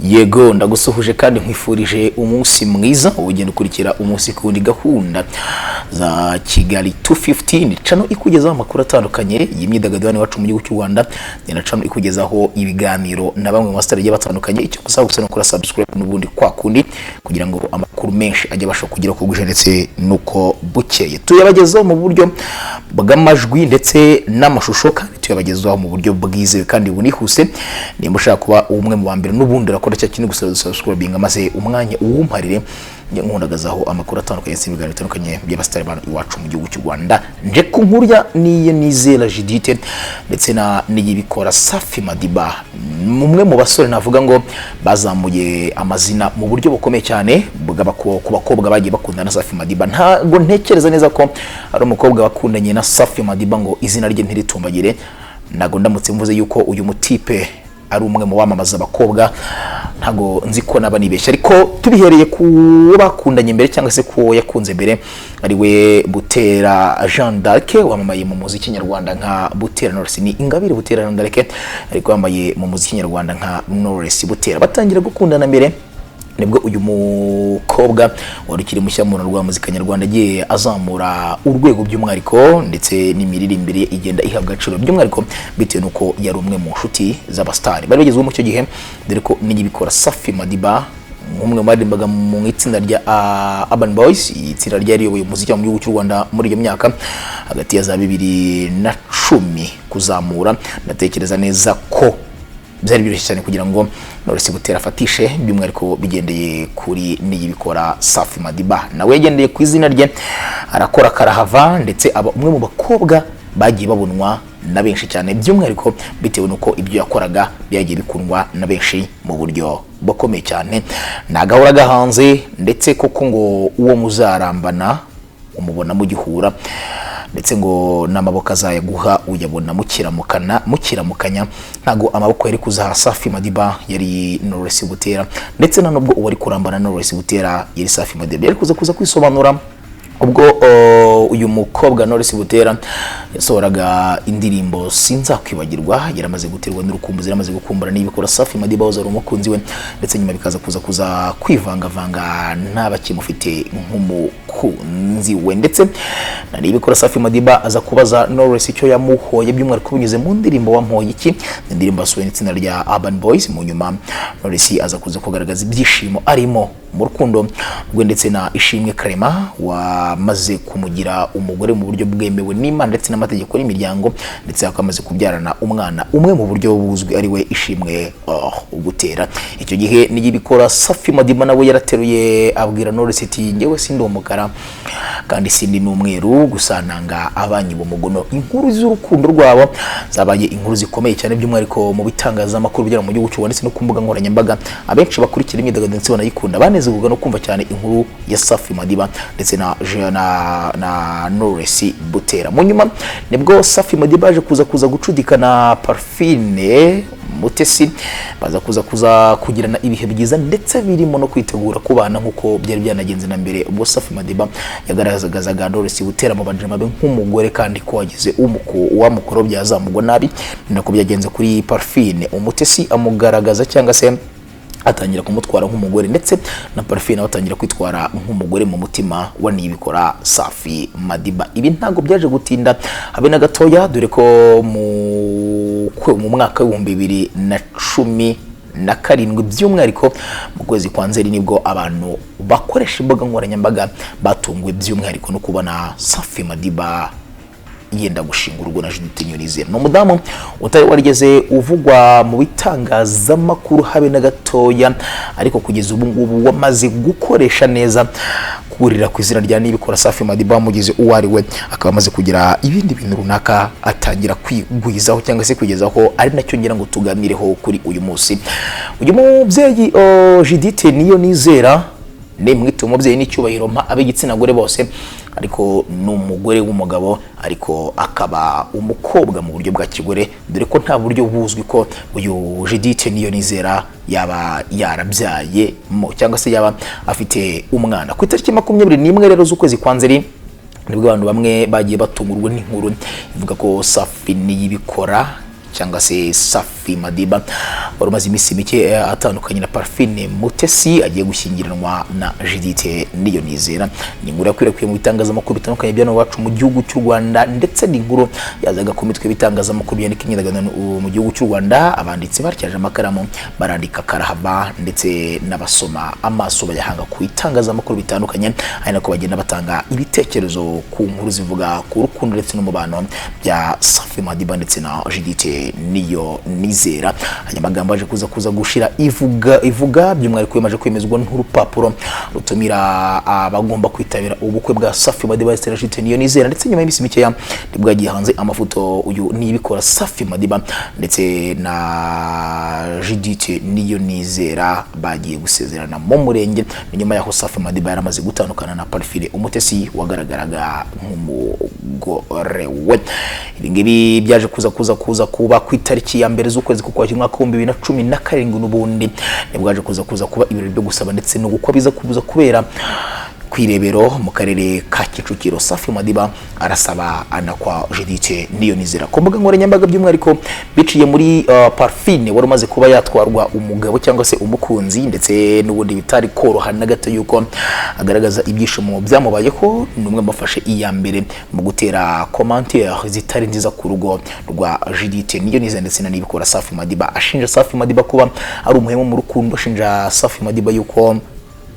Yego, ndagusuhuje kandi nkwifurije umunsi mwiza. Ugenda ukurikira umunsi ku wundi gahunda za Kigali 215, channel ikugezaho amakuru atandukanye y'imyidagaduro hano iwacu mu gihugu cy'u Rwanda, ni na channel ikugezaho ibiganiro na bamwe mu basitari bagiye batandukanye. Icyo gusaba gusa no kora subscribe n'ubundi kwa kundi, kugira ngo amakuru menshi ajye abasha kugera ku bwije ndetse nuko bukeye. Tuyabagezaho mu buryo bw'amajwi ndetse n'amashusho, kandi tuyabagezaho mu buryo bwizewe kandi bunihuse. Nimba ushaka kuba umwe mu ba mbere, n'ubundi urakora cya kintu gusa, subscribing, maze umwanya uwumparire njye nkundagazaho amakuru atandukanye ndetse n'ibiganiro bitandukanye by'abasitari bano iwacu mu gihugu cy'u Rwanda. Nje ku nkuru ya niyo Nizera Judith ndetse na Niyibikora Safi Madiba, umwe mu basore navuga ngo bazamuye amazina mu buryo bukomeye cyane ku bakobwa bagiye bakundana na Safi Madiba. Ntabwo ntekereza neza ko ari umukobwa wakundanye na Safi Madiba ngo izina rye ntiritumbagire. Ntabwo ndamutse mvuze yuko uyu mutipe ari umwe mu bamamaza abakobwa, ntabwo nzi ko naba nibeshya. Ariko tubihereye ku wo bakundanye mbere, cyangwa se ku wo yakunze mbere, ari we Butera Jean d'Arc wamamaye mu muziki nyarwanda nka Butera Knowless. Ni Ingabire Butera Jean d'Arc, ariko wambaye mu muziki nyarwanda nka Knowless Butera. Batangira gukundana mbere, nibwo uyu mukobwa wari ukiri mushya mu rwa muzika nyarwanda agiye azamura urwego by'umwihariko, ndetse n'imiririmbire ye igenda ihabwa agaciro by'umwihariko, bitewe n'uko yari umwe mu nshuti z'abasitari bari bagezweho mu icyo gihe, dore ko Niyibikora Safi Madiba nk'umwe mu baririmbaga mu itsinda rya Urban Boys, itsinda ryari riyoboye umuziki mu gihugu cy'u Rwanda muri iyo myaka hagati ya za 2010 kuzamura. Ndatekereza neza ko byari byoroshye cyane kugira ngo Knowless Butera afatishe, by'umwihariko bigendeye kuri Niyibikora Safi Madiba. Nawe yagendeye ku izina rye, arakora karahava, ndetse aba umwe mu bakobwa bagiye babonwa na benshi cyane, by'umwihariko bitewe n'uko ibyo yakoraga byagiye bikundwa na benshi mu buryo bukomeye cyane. Nagahora gahanze, ndetse koko ngo uwo muzarambana umubona mugihura, ndetse ngo n'amaboko azayaguha uyabona mukiramukana, mukiramukanya. Ntago amaboko yari kuzaha Safi Madiba yari Knowless Butera, ndetse na nubwo uwari kurambana Knowless Butera yari Safi Madiba. Yari kuza kwisobanura ubwo uyu mukobwa Knowless Butera yasohoraga indirimbo "Sinzakwibagirwa", yaramaze guterwa n'urukumbuzi, yaramaze gukumbura Niyibikora Safi Madiba wahoze ari umukunzi we, ndetse nyuma bikaza kuza kwivangavanga ntabakimufite nk'umukunzi we. Ndetse na Niyibikora Safi Madiba aza kubaza Knowless icyo yamuhoye, by'umwihariko binyuze mu ndirimbo "Wampoye Iki", indirimbo yasohoye n'itsinda rya Urban Boys. Mu nyuma Knowless aza kuza kugaragaza ibyishimo arimo mu rukundo rwe ndetse na Ishimwe Clement wamaze kumugira umugore mu buryo bwemewe n'Imana ndetse n'amategeko n'imiryango, ndetse akaba amaze kubyarana umwana umwe mu buryo buzwi, ari we Ishimwe Butera. Icyo gihe Niyibikora Safi Madiba nawe yarateruye abwira Knowless ati: "Njyewe sindi umukara kandi sindi n'umweru, gusa nanga abanyi b'umugono." Inkuru z'urukundo rwabo zabaye inkuru zikomeye cyane, by'umwihariko mu bitangazamakuru byera mu gihugu cy'u Rwanda ndetse no ku mbuga nkoranyambaga. Abenshi bakurikira imyidagaduro ndetse banayikunda banezerwaga no kumva cyane inkuru ya Safi Madiba ndetse na Knowless Butera. Mu nyuma nibwo Safi Madiba yaje kuza gucudika na Parfine Mutesi, baza kuza kugirana ibihe byiza, ndetse birimo no kwitegura kubana nk'uko byari byanagenze na mbere, ubwo Safi Madiba yagaragazaga Knowless Butera mu bajama be nk'umugore, kandi ko wagize uwamukoro byazamugwa nabi. Ni nako byagenze kuri Parfine Umutesi, amugaragaza cyangwa se atangira kumutwara nk'umugore, ndetse na Parfine nawe atangira kwitwara nk'umugore mu mutima wa Niyibikora Safi Madiba. Ibi ntabwo byaje gutinda habe na gatoya, dore ko mu mwaka wa 2017, by'umwihariko mu kwezi kwa Nzeri, nibwo abantu bakoresha imbuga nkoranyambaga batunguwe by'umwihariko no kubona Safi Madiba yenda gushinga urugo na Judith Niyonizera. Ni umudamu utari warigeze uvugwa mu bitangazamakuru habe na gatoya, ariko kugeza ubu ngubu wamaze gukoresha neza kurira ku izina rya Niyibikora Safi Madiba wamugize uwo ari we, akaba amaze kugira ibindi bintu runaka atangira kwigwizaho cyangwa se kwigezaho, ari nacyo ngira ngo tuganireho kuri uyu munsi. Uyu mubyeyi Judith Niyonizera, nimwite umubyeyi n'icyubahiro mpa ab'igitsina gore bose, ariko ni umugore w'umugabo, ariko akaba umukobwa mu buryo bwa kigore, dore ko nta buryo buzwi ko uyu Judith Niyonizera yaba yarabyaye mo cyangwa se yaba afite umwana. Ku itariki 21 rero z'ukwezi kwa Nzeri, nibwo abantu bamwe bagiye batungurwa n'inkuru ivuga ko Safi Niyibikora cyangwa se Safi Safi Madiba wari umaze iminsi mike atandukanye na Parfine Mutesi agiye gushyingiranwa na Judith Niyonizera. Ni inkuru yakwirakwiye mu bitangazamakuru bitandukanye bya iwacu mu gihugu cy'u Rwanda, ndetse n'inkuru yazaga ku mitwe y'ibitangazamakuru byandika imyidagaduro mu gihugu cy'u Rwanda. Abanditsi batyaje amakaramu barandika karahava, ndetse n'abasoma amaso bayahanga ku itangazamakuru bitandukanye, ari nako bagenda batanga ibitekerezo ku nkuru zivuga ku rukundo ndetse n'umubano bya Safi Madiba ndetse na Judith Niyonizera. Aya magambo aje kuza gushira ivuga by'umwihariko yamaze kwemezwa n'urupapuro rutumira abagomba kwitabira ubukwe bwa Safi Madiba ndetse na Judith Niyonizera. Ndetse nyuma y'iminsi mikeya nibwo yagiye hanze amafoto uyu Niyibikora Safi Madiba ndetse na Judith Niyonizera bagiye gusezerana mu murenge. Ni nyuma yaho Safi Madiba yaramaze gutandukana na Parfine Umutesi wagaragaraga nk'umugore we. Ibi ngibi byaje kuza kuba ku itariki ya 1 z'ukwezi k'Ukwakira umwaka 2017. N'ubundi nibwo haje kuza kuba ibirori byo gusaba ndetse no gukwa biza kuza kubera kwirebero mu karere ka Kicukiro. Safi Madiba arasaba anakwa Judith Niyonizera. Ku mbuga nkoranyambaga, by'umwihariko biciye muri Parfine wari umaze kuba yatwarwa umugabo cyangwa se umukunzi, ndetse n'ubundi bitari koroha na gato yuko agaragaza ibyishimo byamubayeho, ni umwe bafashe iya mbere mu gutera commentaire zitari nziza ku rugo rwa Judith Niyonizera ndetse na Niyibikora Safi Madiba. Ashinja Safi Madiba kuba ari umuhemu mu rukundo, ashinja Safi Madiba yuko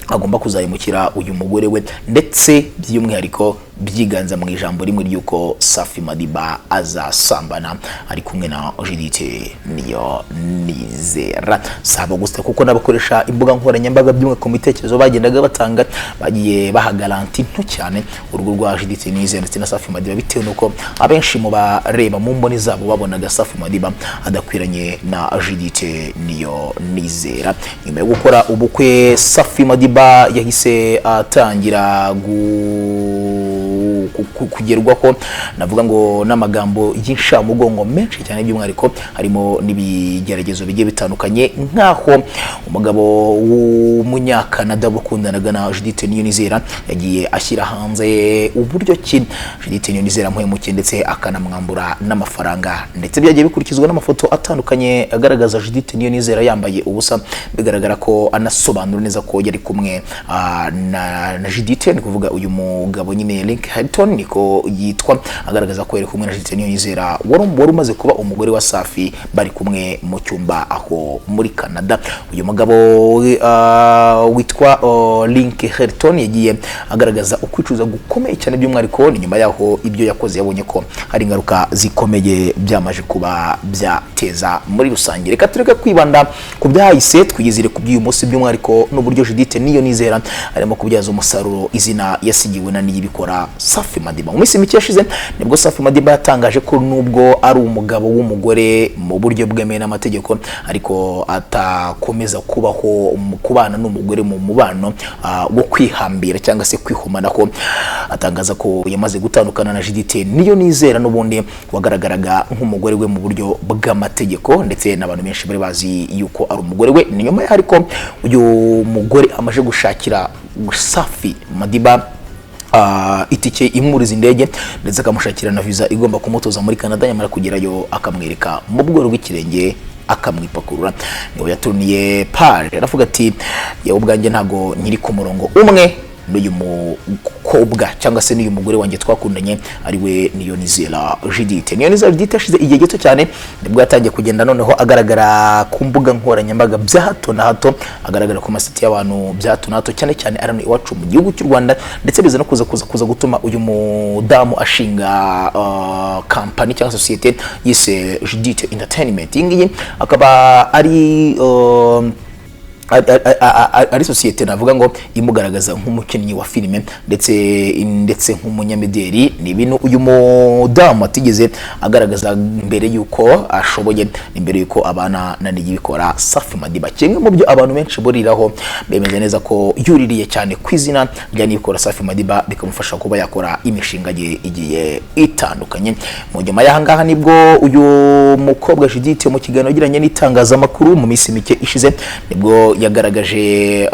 agomba kuzahemukira uyu mugore we, ndetse by'umwihariko byiganza mu ijambo rimwe ry'uko Safi Madiba azasambana ari kumwe na Judith Niyonizera. Saba gusa kuko n'abakoresha imbuga nkoranyambaga by'umwihariko mu bitekerezo bagendaga batanga bagiye baha garanti nto cyane urugo rwa Judith Niyonizera ndetse na Safi Madiba, bitewe n'uko abenshi mu bareba mu mboni zabo babonaga Safi Madiba adakwiranye na Judith Niyonizera. Nyuma yo gukora ubukwe, Safi Madiba yahise atangira kugerwaho navuga ngo n'amagambo y'inshamugongo menshi cyane, by'umwihariko harimo n'ibigeragezo bigiye bitandukanye, nk'aho umugabo w'umunyakanada wakundanaga na Judith Niyonizera yagiye ashyira hanze uburyo ki Judith Niyonizera amuhemukiye ndetse akanamwambura n'amafaranga, ndetse byagiye bikurikizwa n'amafoto atandukanye agaragaza Judith Niyonizera yambaye ubusa, bigaragara ko anasobanura neza ko yari kumwe na Judith. Ni kuvuga uyu mugabo nyine Link Hilton niko yitwa, agaragaza ko yari kumwe na Judith Niyonizera wari umaze kuba umugore wa Safi, bari kumwe mu cyumba aho muri Canada. Uyu mugabo witwa Link Hilton yagiye agaragaza ukwicuza gukomeye cyane, by'umwihariko ni nyuma yaho ibyo yakoze yabonye ko hari ingaruka zikomeye byamaje kuba byateza muri rusange. Reka tureke kwibanda ku byahise, twiyizire ku by'uyu munsi, by'umwihariko n'uburyo Judith Niyonizera arimo kubyaza umusaruro izina yasigiwe na Niyibikora Safi Madiba. Mu minsi mike yashize nibwo Safi Madiba yatangaje ko nubwo ari umugabo w'umugore mu buryo bwemewe n'amategeko, ariko atakomeza kubaho kubana n'umugore mu mubano wo kwihambira cyangwa se kwihumanaho. Atangaza ko yamaze gutandukana na Judith Niyonizera n'ubundi wagaragaraga nk'umugore we mu buryo bw'amategeko, ndetse n'abantu benshi bari bazi yuko ari umugore we. Ni nyuma ariko uyu mugore amaze gushakira Safi Madiba itike imwuriza indege, ndetse akamushakira na visa igomba kumutoza muri Canada, nyamara kugerayo akamwereka mu bworo bw'ikirenge akamwipakurura. Niwe yaturuniye page aravuga ati: "Yewe ubwanjye ntago nkiri ku murongo umwe n'uyu mukobwa cyangwa se n'uyu mugore wanjye twakundanye, ari we Niyonizera Judith." Niyonizera Judith yashize igihe gito cyane nibwo yatangiye kugenda noneho agaragara ku mbuga nkoranyambaga bya hato na hato, agaragara ku masiti y'abantu bya hato na hato, cyane cyane ari iwacu mu gihugu cy'u Rwanda, ndetse biza no kuza gutuma uyu mudamu ashinga kampani cyangwa sosiyete yise Judith Entertainment. Iyi ngiyi akaba ari sosiyete navuga ngo imugaragaza nk'umukinnyi wa filime ndetse nk'umunyamideli. Ni ibintu uyu mudamu atigeze agaragaza mbere y'uko ashoboye, mbere y'uko abana na Niyibikora Safi Madiba. Kimwe mu byo abantu benshi buriraho bemeza neza ko yuririye cyane ku izina rya Niyibikora Safi Madiba, bikamufasha kuba yakora imishinga ye igiye itandukanye. Mu nyuma y'aha ngaha nibwo uyu mukobwa Judith mu kiganiro yagiranye n'itangazamakuru mu minsi mike ishize nibwo Rero yagaragaje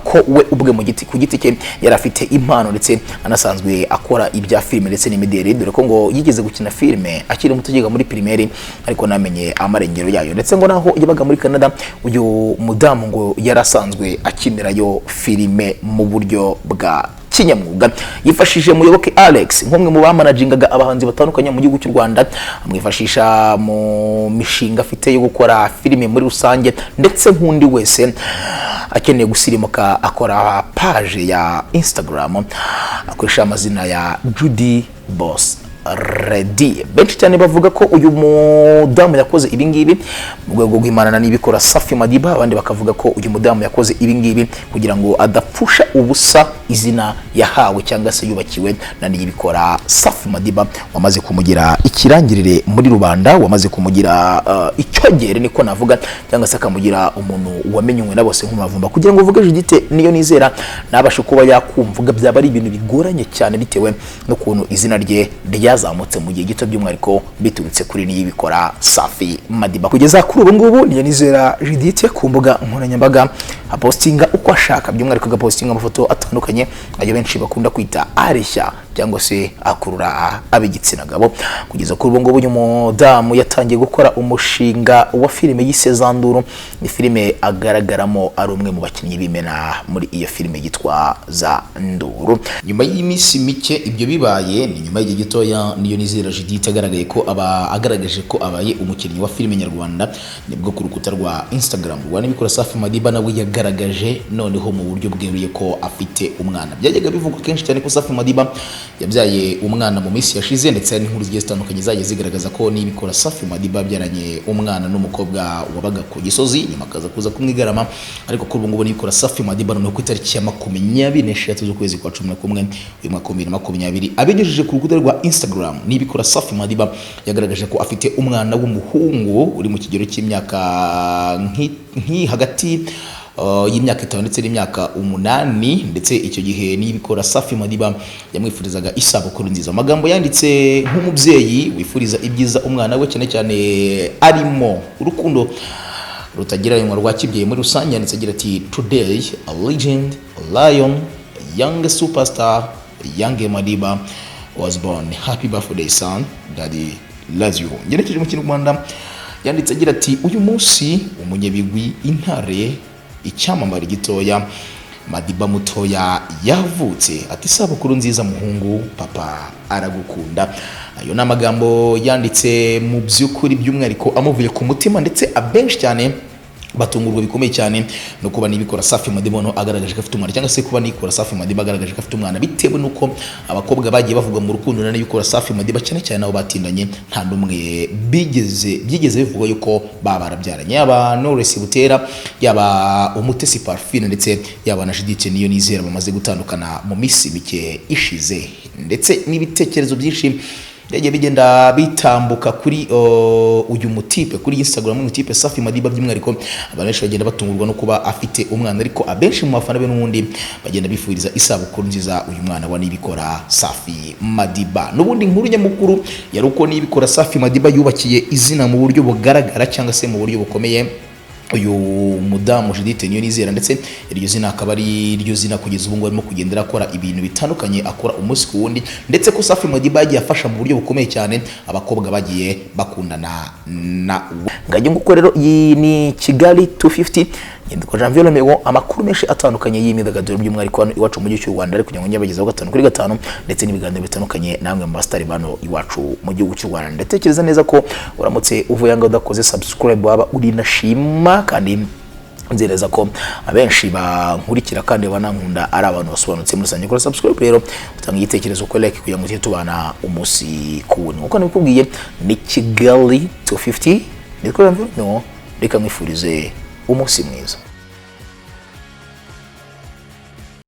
ko we ubwe mu giti ku giti cye yari afite impano, ndetse anasanzwe akora ibya filime ndetse n'imideli, dore ko ngo yigeze gukina filime akiri muto yiga muri primaire, ariko namenye amarengero yayo. Ndetse ngo naho yabaga muri Canada, uyu mudamu ngo yari asanzwe akinirayo filime mu buryo bwa kinyamwuga. Yifashishije Muyoboke Alex nk'umwe mu bamanajingaga abahanzi batandukanye mu gihugu cy'u Rwanda, amwifashisha mu mishinga afite yo gukora filime muri rusange, ndetse nk'undi wese akeneye gusirimuka akora page ya Instagram akoresha amazina ya Judy Boss Ready. Benshi cyane bavuga ko uyu mudamu yakoze ibingibi mu rwego rw'imanana n'ibikora Safi Madiba, abandi bakavuga ko uyu mudamu yakoze ibingibi kugira ngo adapfusha ubusa izina yahawe cyangwa se yubakiwe na Niyibikora Safi Madiba, wamaze kumugira ikirangirire muri rubanda, wamaze kumugira icyogere niko navuga, cyangwa se akamugira umuntu wamenywe na bose nk'umavumba. Kugira ngo uvuge Judith Niyo Nizera nabashe kuba yakumvuga byaba ari ibintu bigoranye cyane, bitewe n'ukuntu izina rye ryazamutse mu gihe gito, by'umwihariko biturutse kuri Niyibikora Safi Madiba. Kugeza kuri ubu ngubu, Niyo Nizera Judith ku mbuga nkoranyambaga apostinga uko ashaka, by'umwihariko agapostinga amafoto atandukanye ayo benshi bakunda kwita areshya cyangwa se akurura ab'igitsina gabo. Kugeza kuri ubu ngubu, uyu mudamu yatangiye gukora umushinga wa filime yise Zanduru. Ni filime agaragaramo ari umwe mu bakinnyi b'imena muri iyo filime yitwa Zanduru. Nyuma y'iminsi mike ibyo bibaye, ni nyuma y'igihe gitoya Niyo Nizera Judith agaragaye ko aba agaragaje ko abaye umukinnyi wa filime nyarwanda, nibwo ku rukuta rwa Instagram rwa Nibikora Safi Madiba nawe yagaragaje noneho mu buryo bweruye ko afite umwana. Byajyaga bivugwa kenshi cyane ko Safi Madiba yabyaye umwana mu minsi yashize, ndetse hari n'inkuru zigiye zitandukanye zagiye zigaragaza ko Nibikora Safi Madiba yabyaranye umwana n'umukobwa wabaga ku Gisozi, nyuma akaza kuza kumwigarama. Ariko kuri ubu ngubu Nibikora Safi Madiba noneho ku itariki ya 23 z'ukwezi kwa 11 uyu mwaka wa 2020, abinyujije ku rukuta rwa Instagram, Nibikora Safi Madiba yagaragaje ko afite umwana w'umuhungu uri mu kigero cy'imyaka nk'i hagati y'imyaka 5 ndetse n'imyaka 8. Ndetse icyo gihe Nibikora Safi Madiba yamwifurizaga isabukuru nziza, amagambo yanditse nk'umubyeyi wifuriza ibyiza umwana we, cyane cyane arimo urukundo rutagereranywa rwa kibyeyi muri rusange. Yanditse agira ati: "Today a legend, a lion, a young superstar, young Madiba was born. Happy birthday, son. Daddy loves you." Ngerekeje mu Kinyarwanda, yanditse agira ati: "Uyu munsi umunyabigwi, intare, icyamamare gitoya, Madiba mutoya yavutse." Ati: "Isabukuru nziza muhungu, papa aragukunda." Ayo ni amagambo yanditse mu by'ukuri by'umwihariko amuvuye ku mutima, ndetse abenshi cyane batungurwa bikomeye cyane no kuba Nibikora Safi Madiba no agaragaje ko afite umwana, cyangwa se kuba Nibikora Safi Madiba agaragaje ko afite umwana, bitewe n'uko abakobwa bagiye bavuga mu rukundo na Nibikora Safi Madiba, cyane cyane nabo batindanye, nta n'umwe bigeze byigeze bivugwa yuko baba barabyaranye, yaba Knowless Butera, yaba Umutesi Parfine, ndetse yaba na Judith Niyo Nizera bamaze gutandukana mu minsi mike ishize. Ndetse n'ibitekerezo byinshi byagiye bigenda bitambuka kuri uyu mutipe kuri Instagram, umutipe Safi Madiba, by'umwihariko abantu benshi bagenda batungurwa no kuba afite umwana, ariko abenshi mu bafana be n'ubundi bagenda bifuriza isabukuru nziza uyu mwana wa Nibikora Safi Madiba. N'ubundi inkuru nyamukuru yari uko Nibikora Safi Madiba yubakiye izina mu buryo bugaragara cyangwa se mu buryo bukomeye uyu mudamu Judith Niyo Nizera, ndetse iryo zina akaba ari ryo zina kugeza ubu ngubu arimo kugenda akora ibintu bitandukanye, akora umunsi ku wundi, ndetse ko Safi Madiba yagiye afasha mu buryo bukomeye cyane abakobwa bagiye bakundana na we. Ngajya nguko rero, iyi ni Kigali 250, Nyandiko Janvier Romeo, amakuru menshi atandukanye y'imyidagaduro, by'umwihariko hano iwacu mu gihugu cy'u Rwanda, ariko kugira ngo nyabagezaho gatanu kuri gatanu, ndetse n'ibiganiro bitandukanye namwe mu basitari bano iwacu mu gihugu cy'u Rwanda. Ndatekereza neza ko uramutse uvuye ngo udakoze subscribe waba uri nashima, kandi nzereza ko abenshi bankurikira kandi banankunda ari abantu basobanutse muri rusange. Kora subscribe rero, utanga igitekerezo, kuri like, kugira ngo tujye tubana umunsi ku wundi. Nkuko nabikubwiye, ni Kigali 250, nitwa Janvier Romeo, reka nkwifurize umunsi mwiza.